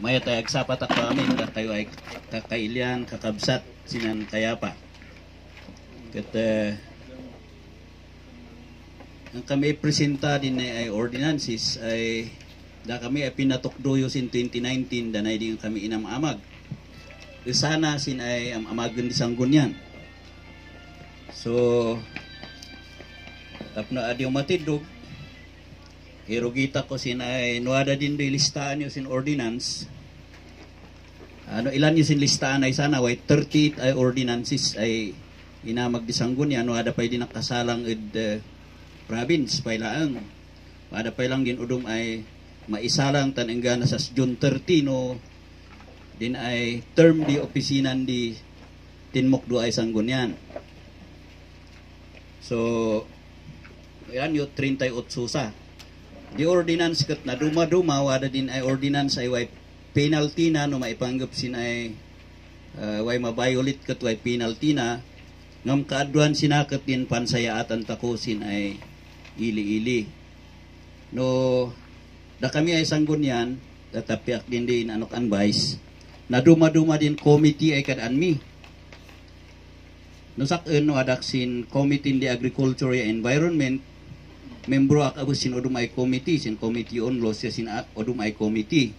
Maya tayo agsapat ako amin kayo ay kakailian, kakabsat, sinan kayapa. Kat ang kami presenta din ay ordinances ay da kami ay pinatukdoyo sin 2019 danay din kami inamamag. Sana sin ay amagan di sanggunyan. So tapno adyo matidog irugita ko sin ay nuada din di listaan yo sin ordinance. Ilan yo sin listaan ay sana way 30 ay ordinances ay inamag di sanggunyan nuada pay din nakasalang province pailaang. Ada pa lang din udum ay maisalang tanenggana sa June 30 no din ay term di opisinan di tinmukdo ay sanggunyan. So yan yung 38 susa. Di ordinance kat na duma-duma wada din ay ordinance ay way penalty na no maipanggap sin ay way mabayulit kat way penalty na ngam kaadwan sinakat din pansayaatan takusin ay ili-ili. No da kami ay sanggunyan tatapiak din din anok advice na duma-duma din committee ay kadanmi. No sakon no adaksin committee in the agriculture and environment membro ak abus sin odum ay committee sin committee on law sin odum ay committee.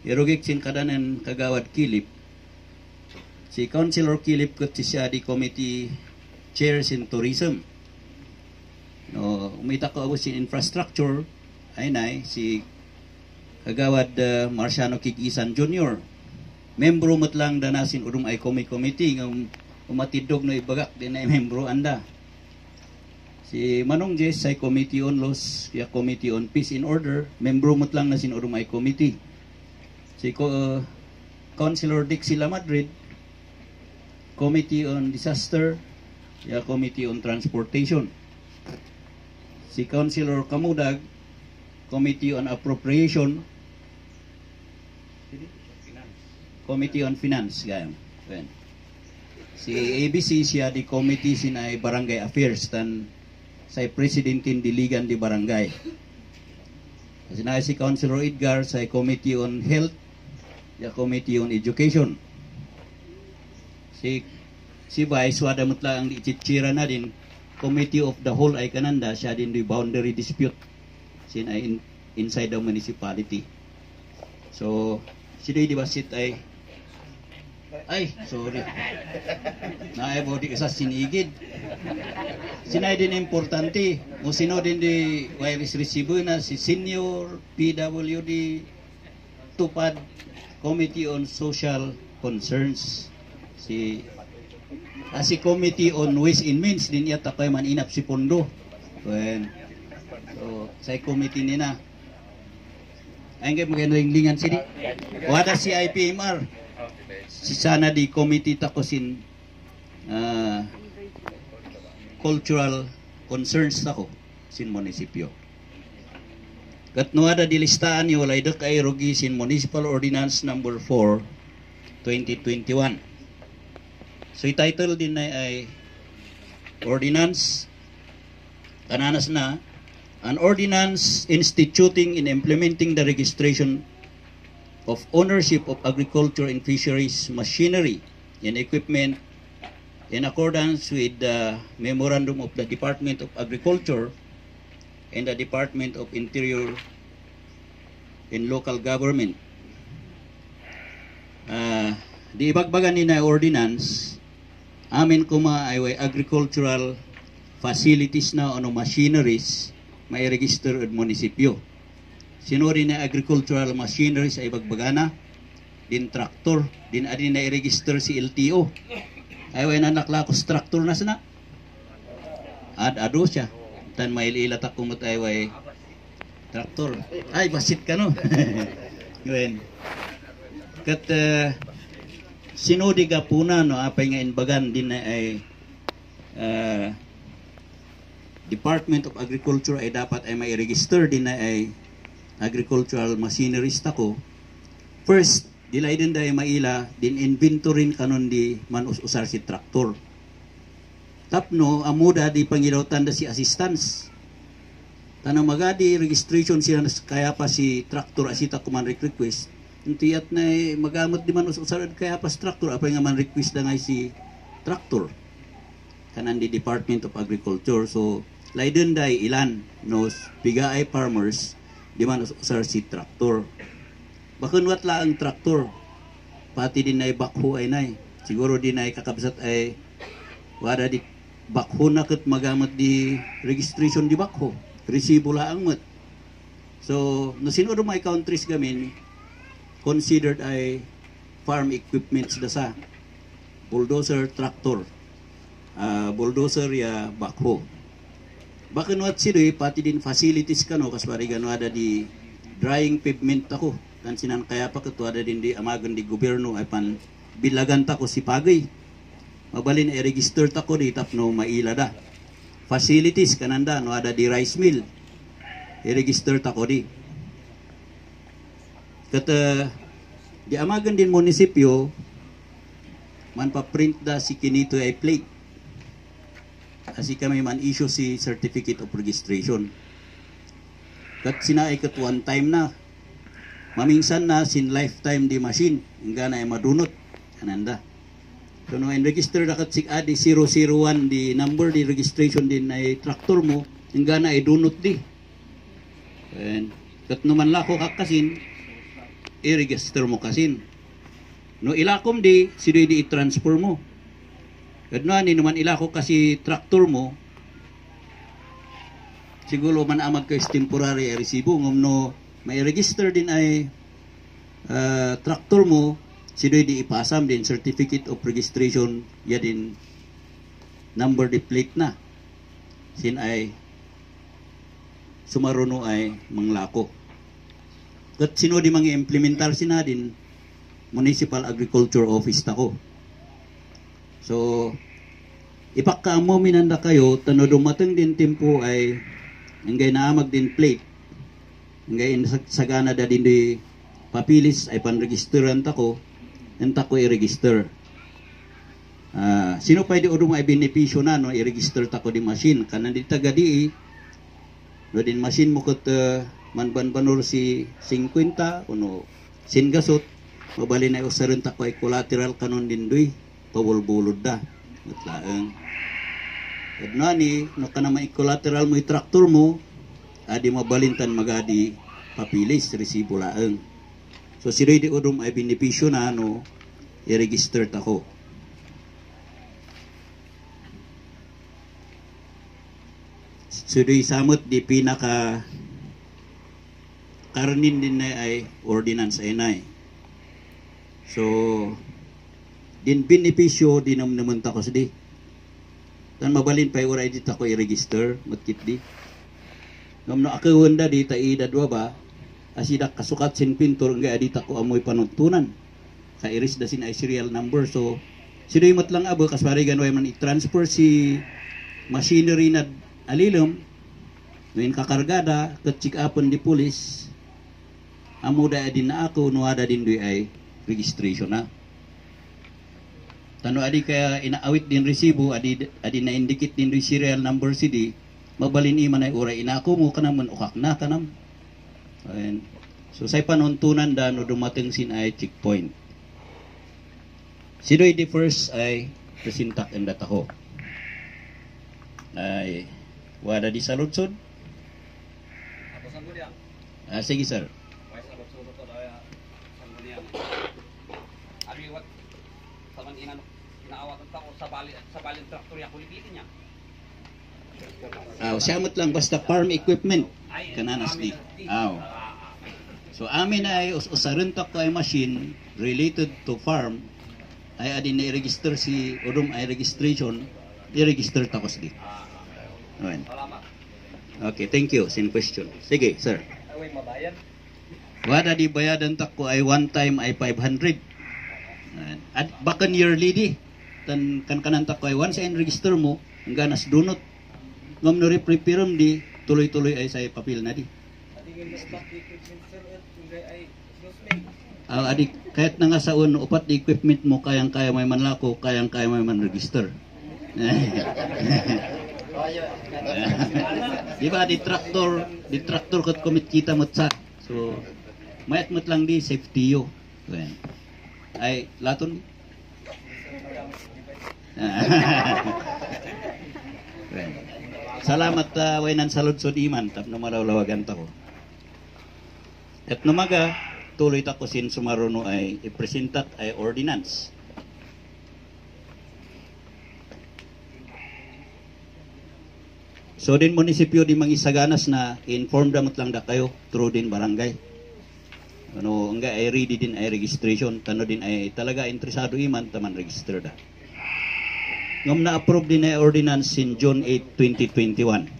Irugik sin kadanan kagawad Kilip. Si Councilor Kilip ket siya di committee chair sin tourism. No umita ko abus sin infrastructure ay nay si kagawad Marciano Kikisan Jr. Membro matlang danasin udum ay committee ng umatidog no ibagak din ay membro anda. Si Manong Jess ay Committee on Laws, kaya Committee on Peace and Order, membro matlang na sin udum ay committee. Si Councilor Dixila Madrid, Committee on Disaster, kaya Committee on Transportation. Si Councilor Kamudag, Committee on Appropriation, Committee on Finance, gayam. Si ABC siya di committee sinay Barangay Affairs tan sa presidentin diligan di barangay. Kasi na si Councilor Edgar sa Committee on Health, ya Committee on Education. Si Vice wada mutla ang ichichira na din Committee of the Whole ay kananda siya din di boundary dispute sin ay inside the municipality. So sila di basit ay sorry naay body isa sinigid sinay din importante mo sino din di wireless receiver na si senior PWD tupad Committee on Social Concerns si Committee on Ways and Means din yata kay maninap si Pondo so sa committee nina ay nga magandang sini wala si IPMR si sana di committee takosin cultural concerns tako sin munisipyo. Kat nuada di listaan yo walay dak ay rugi sin Municipal Ordinance number 4 2021. So title din ay ordinance kananas na an ordinance instituting and implementing the registration of ownership of agriculture and fisheries machinery and equipment in accordance with the memorandum of the Department of Agriculture and the Department of Interior and Local Government. Di ibagbagan ni na ordinance amin kuma ay agricultural facilities na ano machineries may register at munisipyo. Sinuri na agricultural machineries ay bagbagana, din traktor, din adin na i-register si LTO. Ay way naklakos traktor na sana. Ado siya. Tan may ilatak kumot ay way traktor. Ay basit ka no. Ngayon. Kat sinudi ka puna no apay nga inbagan din na ay Department of Agriculture ay dapat ay may register din na ay agricultural machineries tako. First, dilay din dahil maila, din inventorin kanon di manus-usar si traktor. Tapno, amuda di pangilautan da si assistance. Tanang magadi registration siya kaya pa si traktor asita ko man request. Tiyat na magamot di man usarad kaya pa si traktor apay nga man request na nga si traktor. Kanan di Department of Agriculture. So laiden day ilan nos pigaay farmers di man usar si traktor. Bakun wat la ang traktor. Pati din ay bakho ay nay. Siguro din ay kakabsat ay wada di bakho na kat magamot di registration di bakho. Resibo laang mat. So, no sino may countries gamin considered ay farm equipments da sa bulldozer, tractor, bulldozer ya backhoe. Bakan wat sidoy pati din facilities kano kaswari gano ada di drying pavement ako. Kan sinan kaya pa kato ada din di amagan di gobyerno ay pan bilagan ta ko si pagay. Mabalin ay register ta ko di tapno maila da. Facilities kananda no ada di rice mill i-register ta ko di kata di amagan din munisipyo man pa print da si kinito ay plate kasi kami man issue si certificate of registration kat sina ay kat one time na mamingsan na sin lifetime di machine hingga na ay madunot kananda. So, no, register na katsik adi 001 di number di registration din ay traktor mo, hingga na ay dunot di. And, kat naman lako kakasin, i-register mo kasin. No, ilakom di, sidoy di i-transfer mo. Kat naman, naman ilako kasi traktor mo, siguro man amag ka temporary ay resibo, ngum no, may register din ay traktor mo, sidoy di ipasam din certificate of registration ya din number di plate na sin ay sumaruno ay manglako kat sino di mga implementar sina din municipal agriculture office tako. So ipakkaamo minanda kayo tano dumateng din tempo ay ingay naamag din plate ingay sagana da din di papilis ay panregisteran tako enta ko i-register. Sino pwede o ay benepisyo na no i-register ta ko di machine kanan di taga di no din machine mo ket manban-banor si 50 uno sin gasot mabali na usaron ta ko ay collateral kanon din doy pabulbulod da utlaeng edno ni no kana may collateral mo i-tractor mo adi mabalintan magadi papilis resibo laeng. So si di udum ay benepisyo na ano i-register ta ko. So di samot di pinaka karnin din na ay ordinance ay nay. So din benepisyo din naman ta ko sa di. Tan mabalin pa oray di ta ko i-register matkit di. Ngam no akawanda di ta idadwa ba asidak kasukat sin pintor nga adita ko amoy panuntunan sa iris da sin ay serial number. So sidoy mat lang abo kaswari ganway man i-transfer si machinery na alilom ngayon kakargada ket check upon di pulis amo da adin na ako no ada din doy ay registration na tano adi kaya inaawit din resibo adi na indicate din doy serial number CD mabalin iman ay oray inako mo kanam ukak na kanam. And, so say panuntunan da no dumating sin ay checkpoint. Sidoy di first ay presintak and dataho. Ay wada di saludsod. Sige sir. Siamot lang basta farm equipment kananas di. So amin ay usaron ta ko ay machine related to farm ay adin na i-register si udum ay registration i-register ta ko di. Okay, thank you. Sin question. Sige, sir. Wada di bayadan ta ko ay one time ay 500. At bakan yearly di. Tan kanan ta ko ay once ay register mo hanggang nas dunot. Ngam no repreparam di tuloy-tuloy ay sa papel na di. Adik kahit na nga sa uno upat di equipment mo kayang-kaya may manlako, kayang-kaya may man register. Di ba di traktor kat komit kita mutsa. So mayat mut lang di safety yo. Ay laton. Salamat wainan saludsod iman tap no malawlawagan ta ko. At numaga tuloy ta ko sin sumaruno ay ipresentat ay ordinance. So din munisipyo di mangisaganas na inform damot lang da kayo through din barangay. Ano nga ay ready din ay registration tano din ay talaga interesado iman taman register da. Ngam na approve din ay ordinance in June 8, 2021.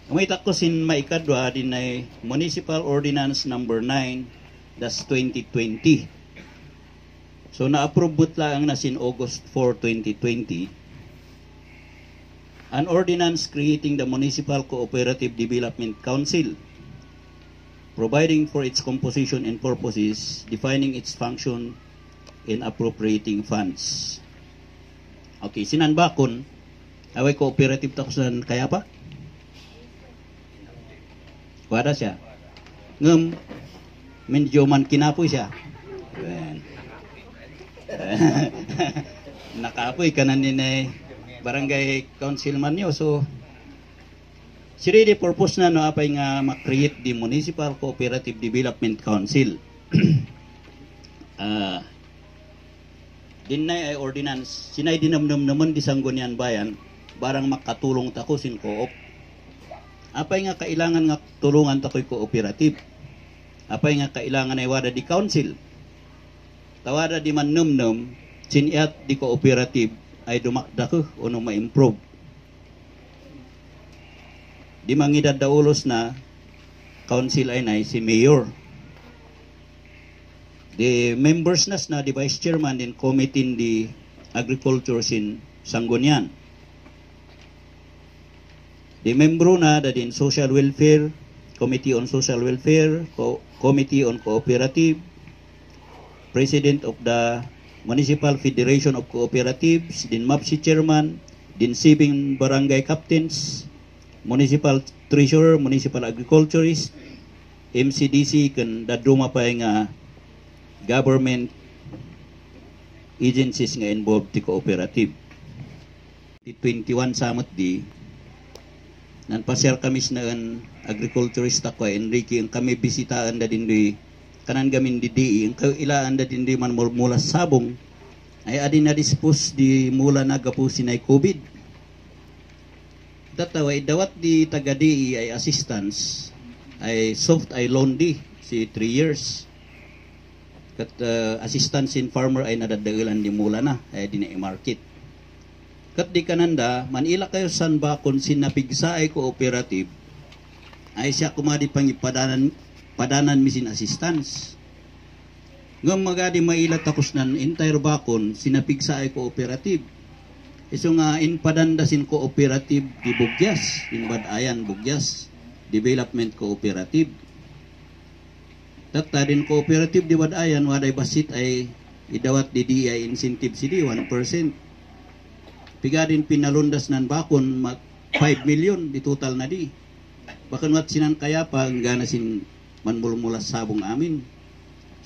Umitak ko sin maikadwa din ay Municipal Ordinance number 9 das 2020. So na-approve lang na sin August 4, 2020 an ordinance creating the Municipal Cooperative Development Council, providing for its composition and purposes, defining its function, and appropriating funds. Okay, sinan bakon away cooperative ta kusan kaya pa? Wada siya. Ngem medyo man kinapoy siya. Nakaapoy kanan ni barangay councilman nyo. So siri di purpose na no apay nga ma-create di Municipal Cooperative Development Council. Dinay ay ordinance sinay dinamnam naman di Sangguniang Bayan barang makatulong ta ko sin co-op. Apay nga kailangan nga tulungan ta ko'y cooperative. Apay nga kailangan ay wada di council. Tawada di man num siniat di cooperative ay dumakda ko o no ma-improve. Di mangidad daulos na council ay nay si mayor. The members nas na di vice chairman din committee di agriculture sin Sangguniang. Di membro na da din social welfare, committee on social welfare, committee on cooperative, president of the Municipal Federation of Cooperatives, din MAPSI chairman, din 7 barangay captains, municipal treasurer, municipal agriculturist, MCDC kan daduma pa nga government agencies nga involved ti cooperative. 21 samot di nan pasyal kami na agriculturist ako Enrique ang kami bisitaan da din di kanan gamin di ang ilaan da din di man mula sabong ay adin na dispose di mula nagapusin ay COVID. Tataway dawat di taga di ay assistance ay soft ay loan di si 3 years. Kat assistance in farmer ay nadadailan di mula na ay di na i-market. Kat di kananda manila kayo san bakon sinapigsa ay cooperative ay siya kumadi padanan misin assistance. Ngam magadi mailat takos nan entire bakon sinapigsa ay cooperative. Iso nga inpadandasin cooperative di Bugyas, in Badayan Bugyas Development Cooperative. Tatta din cooperative di Badayan waday basit ay idawat di ay incentive sidi 1%. Piga din pinalundas nan bakon 5 million di total na di. Bakan wat sinan kaya pa gana sin manmulmula sabong amin.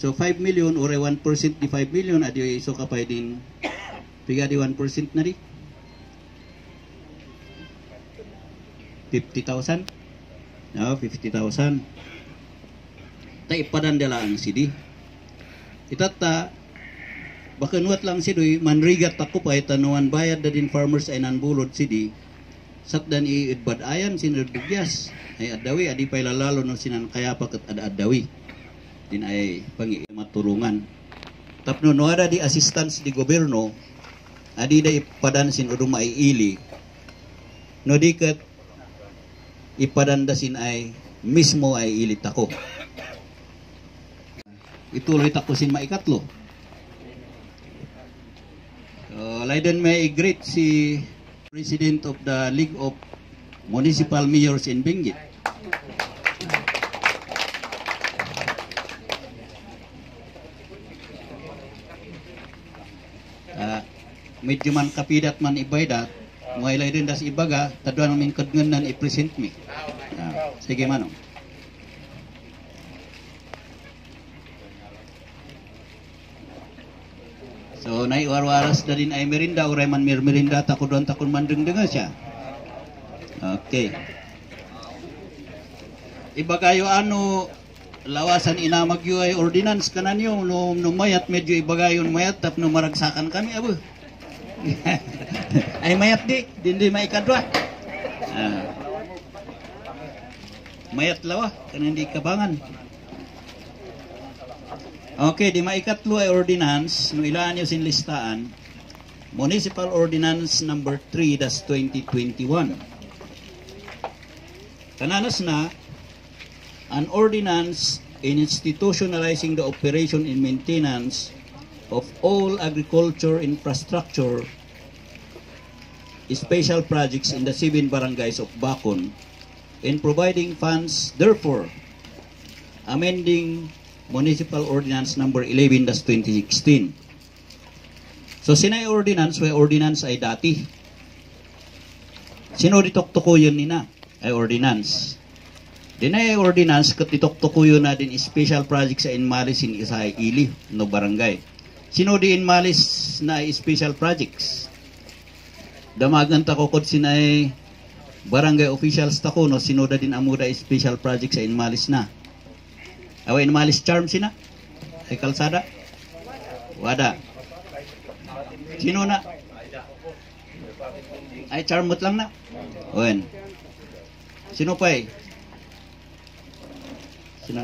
So 5 million or 1% di 5 million adi iso kapay din piga di 1% na di. 50,000. No, 50,000. Ta ipadandala ang sidi. Itata bakan wat lang sidoy manrigat ako pa itanuan bayad da din farmers ay nanbulod sidi sakdan Badayan sinod Bugyas ay adawi adi pay lalalo no sinan kaya pa ket adawi din ay pangi matulungan tapno no ada di assistance di gobyerno adi da ipadansin udum ay ili no di ket ipadandasin ay mismo ay ilit ako ituloy takusin maikatlo. Laiden may greet si President of the League of Municipal Mayors in Benguet. medyo man kapidat man ibaydat, muaylay din das ibaga, taduan namin kadnganan i-present me. Sige manong. So, naiwarwaras na din ay merinda, uray man merinda, takudon mandeng-denga siya. Okay. Ibagayo ano, lawasan inamagyo ay ordinance kananyo, no mayat, medyo ibagayon mayat, tapno maragsakan kami, abo. Ay mayat di maikadwa. Mayat lawa, kanan di kabangan. Okay, di maikatlo ay ordinance, no ilaan nyo sin listaan, Municipal Ordinance number 3-2021. Kananas na, an ordinance in institutionalizing the operation and maintenance of all agriculture infrastructure, special projects in the 7 barangays of Bacon, in providing funds, therefore, amending Municipal Ordinance number 11-2016. So, sinay ordinance, way ordinance ay dati. Sino ditokto yun nina? Ay ordinance. Dinay ordinance, kat ditokto yun na din special project sa Inmalis in Isay Ili, no barangay. Sino di Inmalis na special projects? Damagan ta ko kod sinay barangay officials ta ko, no? Sino da din amuda special project sa Inmalis na? Away Inmalis charm sina? Ay kalsada? Wada. Sino na? Ay charmot lang na? Owen. Sino pa eh? Sino?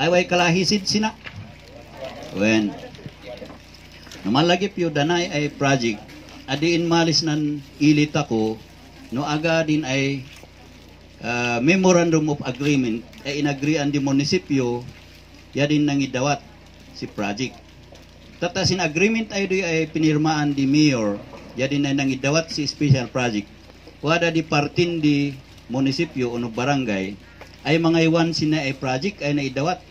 Ay way kalahisid sina? Owen. Naman lagi piyo danay ay project. Adi Inmalis nan ilit ako, no aga din ay memorandum of agreement ay inagreean di munisipyo ya din nang idawat si project. Tatasin agreement ay pinirmaan di mayor ya din nang idawat si special project. Wada di partin di munisipyo o barangay ay mga iwan sina ay project ay naidawat.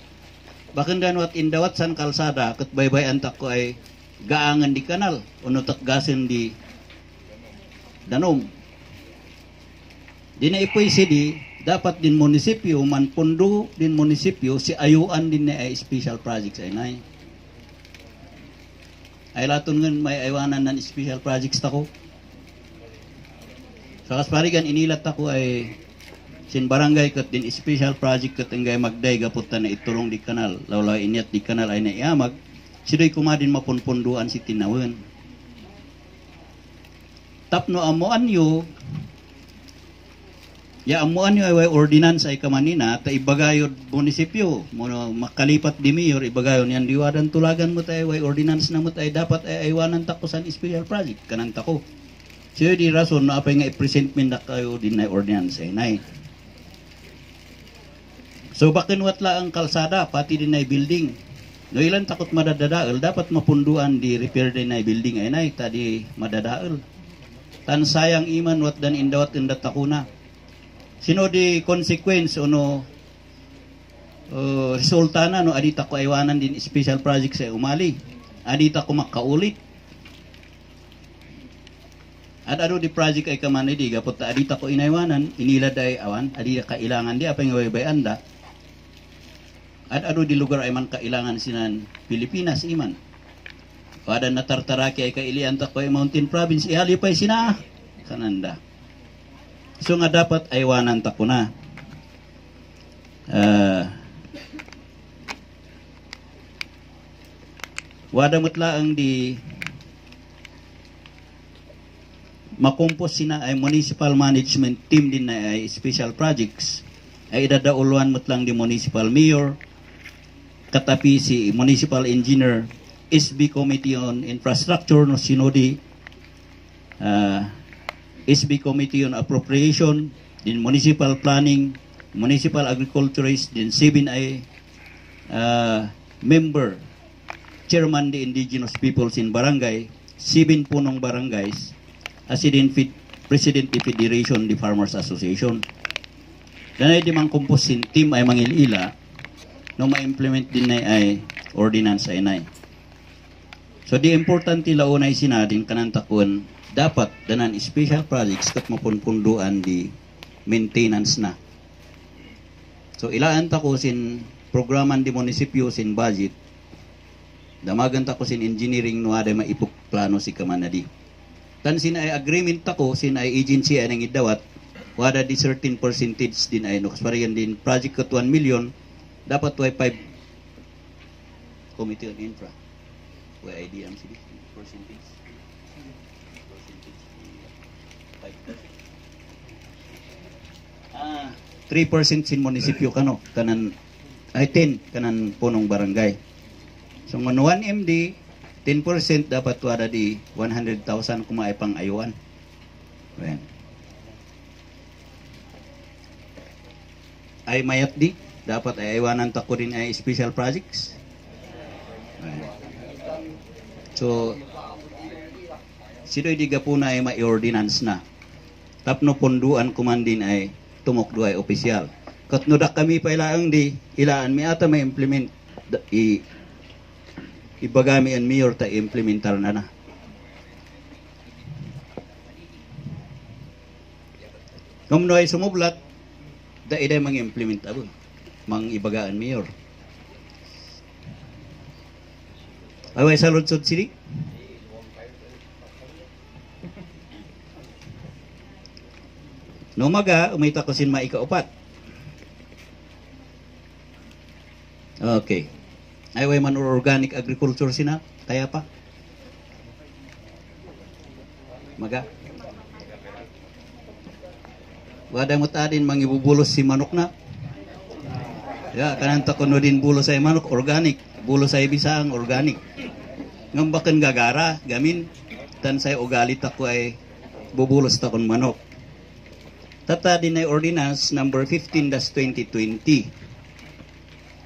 Bakan dan wat indawat san kalsada kat baybay antak ko ay gaangan di kanal o takgasin di danom. Di na ipuisi di, dapat din munisipyo, man pundo din munisipyo, si ayuan din na ay special projects ay nay. Ay laton nga may aywanan ng special projects tako. Sa kasparigan, inilat ako ay sin barangay kat din special project kat ngay magday gaputan na iturong di kanal. Lawlaw inyat di kanal ay naiamag, sido'y kumadin mapunpunduan si tinawan. Tapno amuan yo, ya amuan nyo ay ordinance ay kamanina, ta ibagayod munisipyo, makalipat di mayor, ibagayon yan diwadan tulagan mo tayo, ay ordinance na mo tayo, dapat ay aywanan tako sa special project, kanan tako. So di rason, na apay nga i-present min na kayo din na ordinance ay nay. So bakin watla ang kalsada, pati din na building. No ilan takot madadadaal, dapat mapunduan di repair din na building ay nay, tadi madadaal. Tan sayang iman wat dan indawat indat takuna. Sino di consequence o no resulta na no adita ko aywanan din special project sa umali. Adita ko makaulit. At ano di project ay kaman di gapot adita ko inaywanan inilad ay awan adita kailangan di apa nga way anda. At ano di lugar ay man kailangan sinan Pilipinas iman. Pada natartaraki ay kailian ta ko ay Mountain Province ihalipay sina kananda. So nga dapat aywanan ta ko na. Wada mutla ang di makumpos sina ay municipal management team din na ay special projects ay idadauluan mutlang di municipal mayor katapi si municipal engineer SB Committee on Infrastructure no sinodi SB Committee on Appropriation, din Municipal Planning, Municipal Agriculturist, din 7 ay member, Chairman the Indigenous Peoples in Barangay, 7 punong barangays, as din President the Federation, the Farmers Association. Dan ay di mang kumpusin, team ay mangilila, no ma-implement din na ay ordinance ay nay. So di importante launay sinadin kanang takon dapat danan special projects kat mapunpunduan di maintenance na. So ilaan ta ko sin programan di munisipyo sin budget. Damagan ta ko sin engineering no ada maipuk plano si kamanadi. Tan sin ay agreement ta ko sin ay agency ay nang idawat wada di certain percentage din ay no kasparehan din project kat 1 million dapat way 5 committee on infra. Way idea ang sige percentage. 3% sin munisipyo kano kanan ay 10 kanan punong barangay. So ngon 1 MD 10% dapat wada di 100,000 kumaay pang ayuan. Ayan. Ay mayat di dapat ay aywanan ta ko din ay special projects. Ayan. So sidoy di gapuna ay ma-ordinance na. Tapno ponduan kumandin ay tumok duay opisyal. Katnodak kami pa ilaang di ilaan mi ata may implement ibagami ang mayor ta implementar na. Ngumno ay sumublat da iday mang implement abon mang ibagaan mayor. Away sa lutsod sili. No maga, umita ko sin maikaupat. Okay. Ay way man organic agriculture sina, kaya pa. Maga. Wada mo tadin mangibubulos si manok na. Ya, kanan ta kuno din bulos ay manok organic, bulos ay bisang organic. Ngambaken gagara, gamin tan say ugalit ako ay bubulos ta kun manok. Tata din ay ordinance number 15-2020.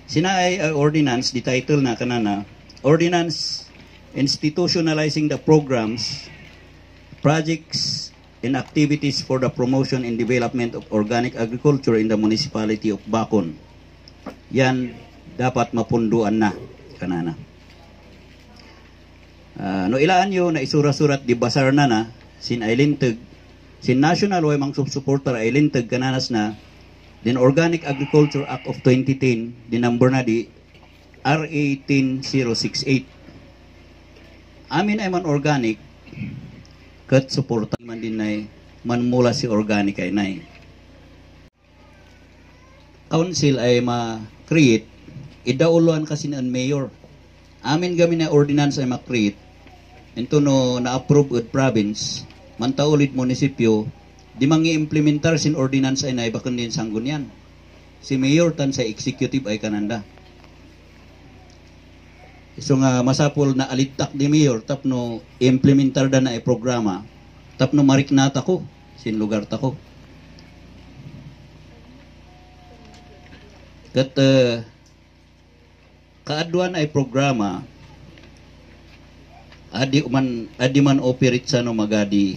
Sina ay ordinance, di title na kanana, ordinance institutionalizing the programs, projects, and activities for the promotion and development of organic agriculture in the municipality of Bacon. Yan dapat mapunduan na kanana. No ilaan nyo na isura-surat di basar na sin ailintag sin national way mang supporter ay lintag kananas na din Organic Agriculture Act of 2010 din number na di RA 10068. Amin ay man organic kat suporta man din ay man mula si organic ay nay. Council ay ma-create idauluan kasi ng mayor. Amin kami na ordinance ay ma-create ito no na-approve with province mantaulit munisipyo, di mangi-implementar sin ordinance ay naibakan din sanggunyan. Si mayor tan sa executive ay kananda. So nga masapol na alitak di mayor tapno implementar da na ay programa, tapno mariknata ko sin lugar ta ko. Kat kaadwan ay programa adi man operate sa no magadi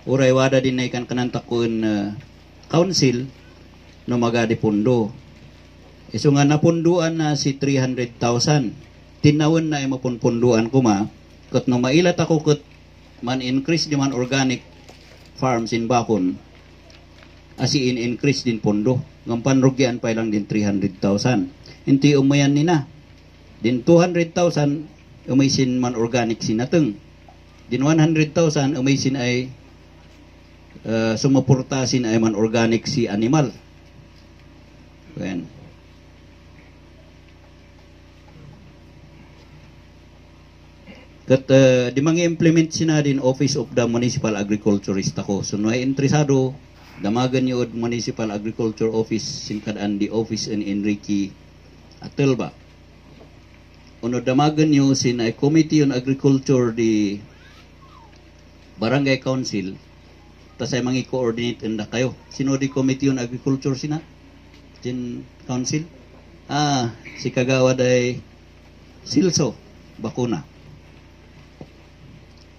uray wada din na ikan kanantakun council no magadi pundo. Iso nga napunduan na si 300,000. Tinawon na ay mapunpunduan ko ma. Kat no mailat ako kat man increase di man organic farms in Bacon. Asi increase din pundo. Ngampan rugyan pa lang din 300,000. Inti umayan nina. Din 200,000 umaysin man organic sinateng. Din 100,000 umaysin ay sumuportasin ay man organic si animal. Well, kat di mang-implement sina din Office of the Municipal Agriculturist ako. So no ay interesado damagan niyo Municipal Agriculture Office sinkadaan di Office in Enrique Atelba. Uno damagan niyo sin ay Committee on Agriculture di Barangay Council. Tas ay mangi-coordinate enda kayo. Sino di Committee on Agriculture sina? Din Council? Si Kagawad ay Silso Bakuna.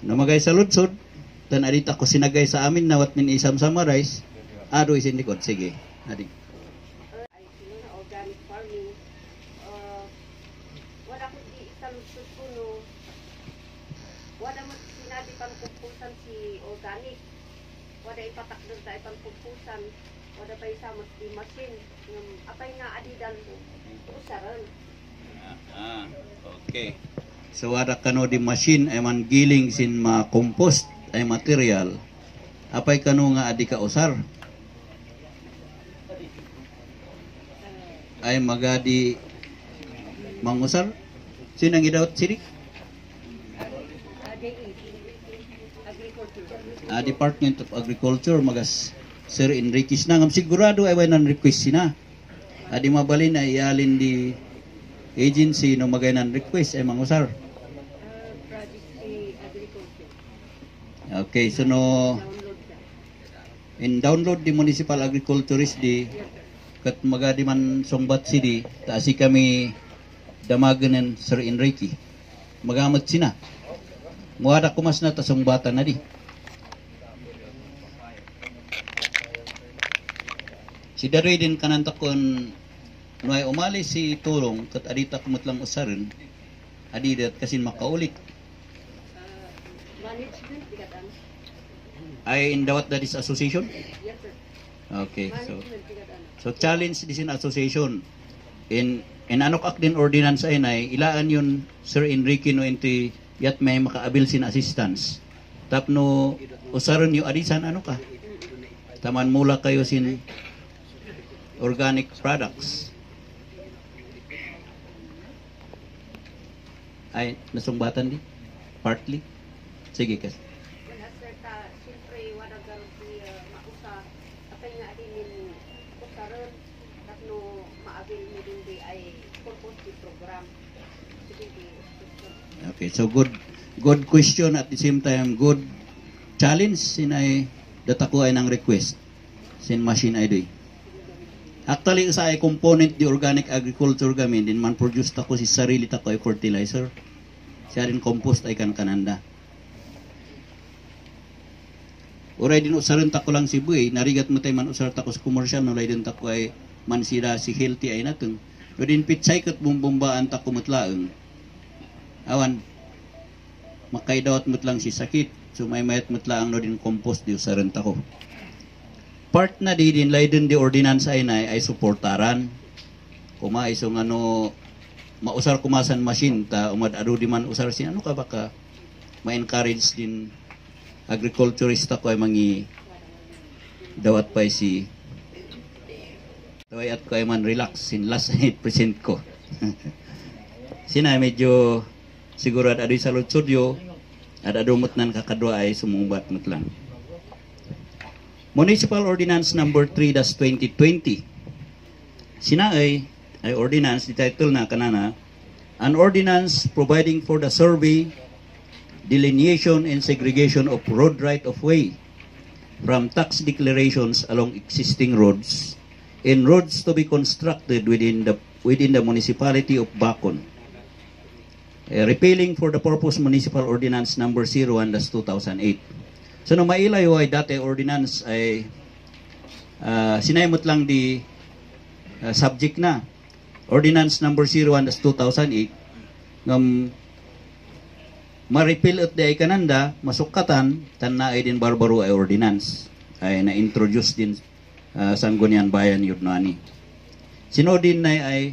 Namagay sa lutsod, tan adita ko sinagay sa amin nawat min isam summarize. Ado isin likod. Sige. Adik. Ay sino na organic farming. Wala ko di sa lutsod ko no wala mo sinabi pang pumpusan si organic. Wala ipatak doon tayo pang pumpusan. Wala pa isa mas di machine. Yung apay nga adidan mo. Usaran. Okay. So wala kano di machine ay man giling sin ma compost ay material. Apay kano nga adi ka usar? Ay magadi mangusar? Sinang idawat sirik? Department of Agriculture magas Sir Enriquez na ngam sigurado ay wanan request sina. Adi mabalin ay ialin di agency no magaynan request ay mangusar. Okay, so no in download di municipal agriculturist di kat magadi man songbat sidi taasi kami damaganan Sir Enrique. Magamat sina. Muada kumas na tasongbatan na di. Si Daroy din kananta kon nuay umali si Tulong kat adita kumutlang usarin adidat kasin makaulit. Management, tigatan. Ay indawat that is association? Yes, sir. Okay, Management, tigatan. so challenge this in association. In anok din ordinance ay nay ilaan yun Sir Enrique no inti yat may makaabil sin assistance. Tapno usaron yu adisan ano ka? Taman mula kayo sin organic products. Ay nasungbatan di? Partly? Sige kasi. Wala, sir, siyempre, wala garanti mausa. Apay nga din usaran. Tapno maabil mo din di ay purpose di program. Sige, Okay, so good question at the same time good challenge sinay datako ay nang request sin machine ay doy. Actually sa ay component di organic agriculture gamin din man produce tako si sarili tako ay fertilizer. Siya rin compost ay kananda. Uray din usaran tako lang si buhay, narigat mo tayo man usar tako sa commercial, nulay din tako ay man sila si healthy ay natong. Pero din pitsay kat bumbumbaan tako mutlaang. Awan, makaidawat mutlang si sakit, so may mayat mutlaang no din compost di usaran tako. Part na di din lay din di ordinance ay na ay suportaran. Kuma isong ano, mausar kumasan machine, ta umad adu di man usar sin, ano ka baka ma-encourage din agriculturista ko ay mangi dawat pa si daway at ko ay man relax sin last 8% ko. Sina medyo siguro at adu sa studio at adu mutnan kakadwa ay sumumbat mutlang. Municipal Ordinance number 3-2020. Sina ay ordinance, the title na kanana, an ordinance providing for the survey, delineation and segregation of road right-of-way from tax declarations along existing roads and roads to be constructed within the municipality of Bacon. Repealing for the purpose Municipal Ordinance number 01-2008. So nung mailayo ay dati ordinance ay sinaymot lang di subject na. Ordinance number 01-2008 ng ma-repeal at di ay kananda, masukatan, tan na ay din barbaro ay ordinance. Ay na-introduce din Sangguniang Bayan Yudnani. Sino din na ay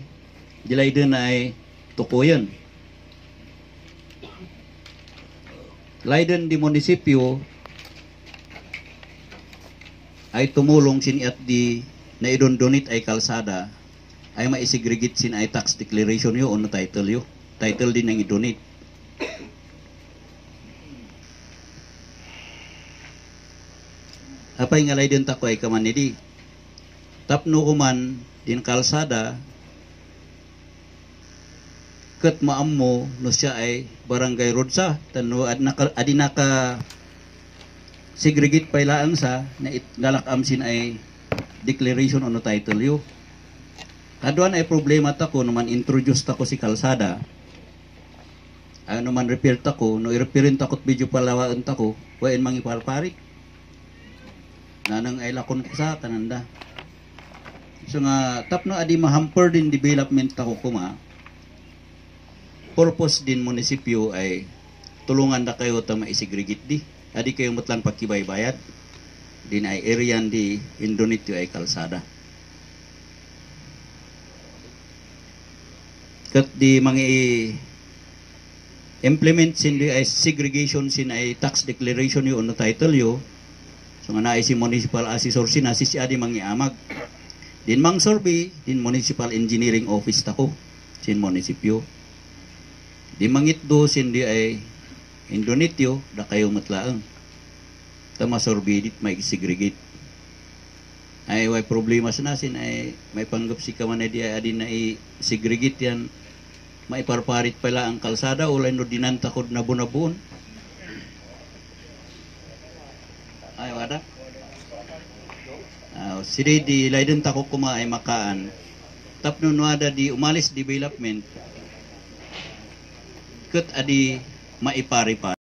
dilay din na ay tukuyan. Laiden di munisipyo ay tumulong sin at di na idondonit ay kalsada ay maisegregate sin ay tax declaration yo ono title yo. Title din ang idonate. Apay nga laiden tako ay kamanidi. Tapno kuman din kalsada ket maammo no siya ay barangay road sa tanno adi naka segregate pailaan sa na galakam sin ay declaration ono title yo. Kaduan ay problema tako no man introduce tako si kalsada. Ano man repair tako no i-repairin takot video palawaan tako waen mangiparparik. Nanang ay lakon ko sa kananda. So nga tapno adi mahamper din development tako kuma. Purpose din munisipyo ay tulungan da kayo ta maisegregate di. Adi kayo mutlan pagkibay-bayad. Din ay area di Indonetio ay kalsada. Kat di mangi implement sin di ay segregation sin ay tax declaration yo no title yo. So nga naay si municipal assessor sin si adi mangi amag. Din mang survey din municipal engineering office tako sin munisipyo. Di mangit do sin di ay Indonetio da kayo matlaang. Tama sorbidit may segregate. Ay way problema sa nasin ay may panggap si kaman di ay adin na i-segregate yan. May parparit pala ang kalsada o no dinantakod na bunabun. Ay wada. Sidi di laiden tako kuma ay makaan. Tapno nuada di umalis development. Ket adi maipari pa.